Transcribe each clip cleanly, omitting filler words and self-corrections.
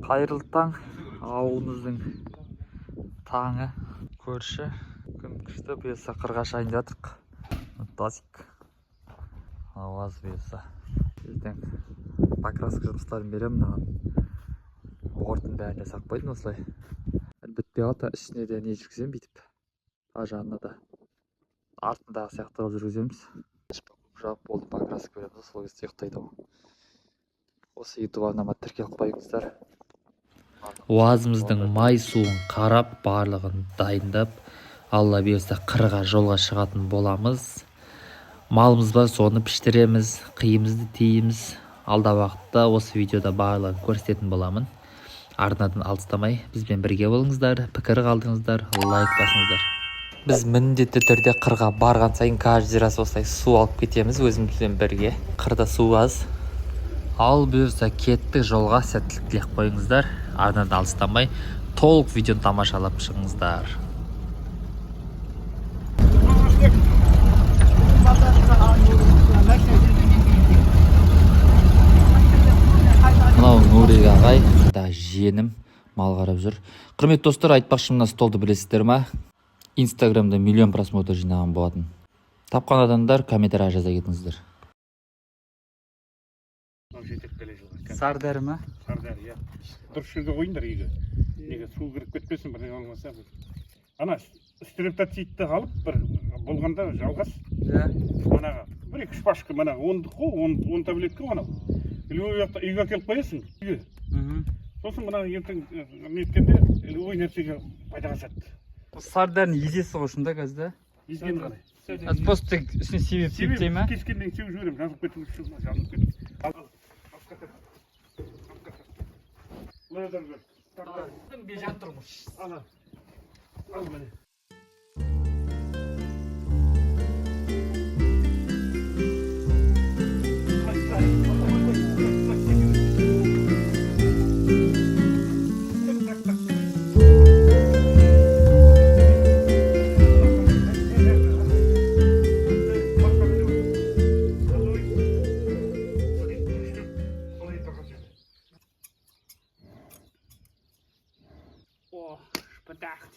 Қайырлы таң, ауылымыздың таңы. Көрші күн күшті, бұйырса қырға шығайын деп жатырық. Тазик. Ауаз бұйырса. Ертең покраска жұмыстарын беремін мынаған. Бортын бәрін жасап қойдым осылай. Әлі бітпей қалды, үстіне де не жүргіземін бүйтіп. Ар жағына да артындағы сияқты қылып жүргіземіз. Жауып болды, покраска береміз, сол кезде ұйықтайды ғой. Осы YouTube арнама тіркеліп қойыңыздар. УАЗымыздың май суын қарап, барлығын дайындап, Алла бұйырса, қырға жолға шығатын боламыз. Малымыз бар, соны піштіреміз, қиымызды тиейміз. Алда уақытта осы видеода барлығын көрсететін боламын. Арнадан алыстамай бізбен бірге болыңыздар, пікір қалдырыңыздар, лайк басыңыздар. Біз міндетті түрде қырға барған сайын каждый раз осылай су алып кетеміз өзімізбен бірге. Қырда су аз. Ал бұйырса, кеттік жолға. Сәттілік тілеп қойыңыздар. Арнадан алыстамай толық видеоны тамашалап шығыңыздар. Мынау Нурик ағай да, жиенім мал қарап жүр. Құрметті достар, айтпақшы, мына столды білесіздер ма? Инстаграмда миллион просмотр жинаған болатын. Тапқан адамдар комментарий жаза кетіңіздер. Мынау жетеді келе жылға. Сары дәрі ма? Сары дәрі, иә. Дұрыс жерде қойыңдар үйге. Неге су кіріп кетпесін, бірдеңе болмаса. Ана стрептоцидті алып бір болғанда жалғас. Иә. Манаға бір екі үш пачка, манаға ондық қой, 10 таблетка ғой анау. Любой уақытта үйге әкеліп қоясың үйге. Сосын мына ертең неткенде любой нәрсеге пайдаға асады. Сары дәріні езесіз ғой шында қазір да? Езгені қалай? Просто тек үстіне себеп септей ма? Кескеннен сеуіп жіберемін, жазылып кету үшін, жазылып кету. Ал, ал, алып кет. Алып кет. Мынадан бер. Ал, ал. Ал міне. Oh, bedacht.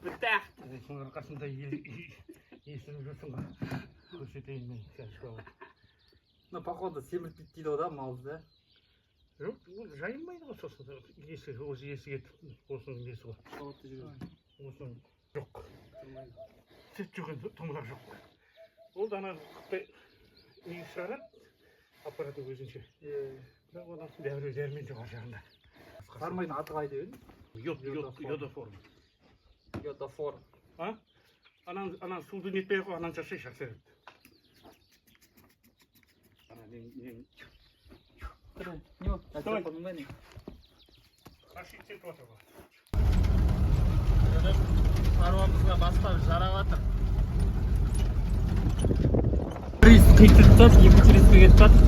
Bedacht. Осының арқасында есініп жүрсің ғой. Көрсетейін мен қазір. Ну, походу, семіріп кетті дейді ғой да малды да. Жоқ, ол жайылмайды ғой сосын. Есі, өзі есі кетіп, осының несі ғой. Осының жоқ. Сүт жоқ енді, томырақ жоқ. Ол да ана қытай не шығарады, аппараты өзінше. Бірақ одан дәрі дәрмен жоқ ар жағында. Сармайдың аты қалай деп едің? Йод, йод, йодоформ. Йодофор. А? Анан суды нетпей ақ қой, анан жасайшы әсер. Ана не, не, Не болды? Давай. Рашид кетіп жатыр ғой. Шаруамызға бастап жарап жатыр. Рейс қитып тастады, екінші рейске кетіп жатыр.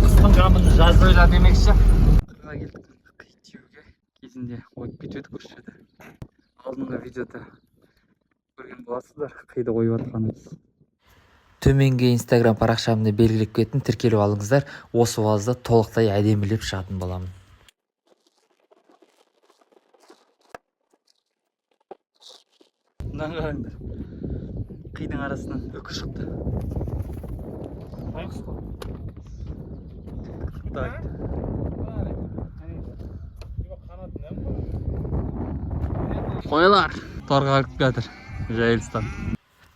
Қыстың қамын жаз ойла демекші. Қырға келдік қи теуге. Кезінде ойып кетіп едік осы жерде. Алдыңғы видеода көрген боласыздар, қиды қойып жатқанымыз. Төменге инстаграм парақшамды белгілеп кеттім, тіркеліп алыңыздар. Осы УАЗды толықтай әдемілеп шығатын боламын. Мынаны қараңдар. Қидың арасынан үкі шықты. Байқұс қой. Так. Қойлар торға кіріп жатыр жайылыстан.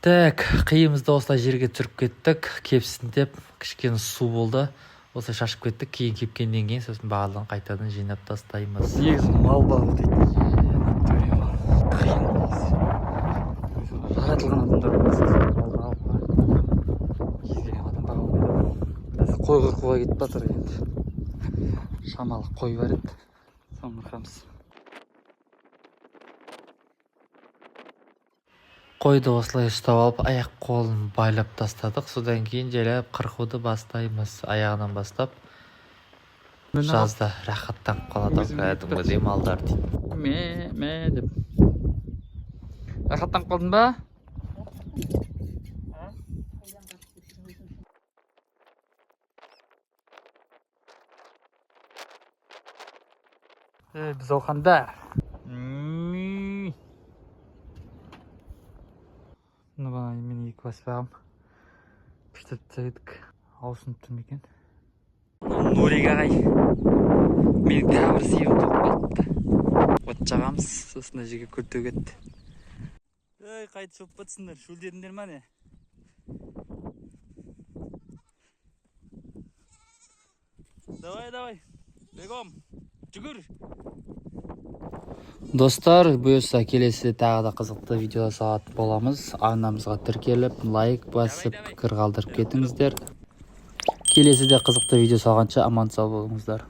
Так, қиымызды осылай жерге түсіріп кеттік, кепсін деп. Кішкене су болды, осылай шашып кеттік. Кейін кепкеннен кейін сосын барлығын қайтадан жинап тастаймыз. Негізі мал бағу дейтін натуре қиын негізі. Жаратылған адамдар болмаса мал бағуға кез келген адам баға алмайды ғой. Қазір қой қырқуға кетіп жатыр енді. Шамалы қой бар еді, соны қырқамыз. Қойды осылай ұстап алып, аяқ қолын байлап тастадық. Содан кейін жайлап қырқуды бастаймыз, аяғынан бастап. Жазда рахаттанып қалады ғой кәдімгідей малдар дейді. Ме ме деп рахаттанып қалдың ба? Ей, бұзауқандар. Мына бана мен екі баспағым піштіріп тастап аусынып тұр ма екен? Нурик ағай, менің тағы бір сиырым туып қалыпты. От жағамыз, сосын мына жерге күл төгеді. Ей, қайтып шығып кетсіңдер, шөлдедіңдер ма, не? Давай, давай, бегом, жүгір. Достар, бұйырса, келесі тағы да қызықты видео салатын боламыз. Арнамызға тіркеліп, лайк басып, пікір қалдырып кетіңіздер. Келесіде қызықты видео салғанша аман сау болыңыздар.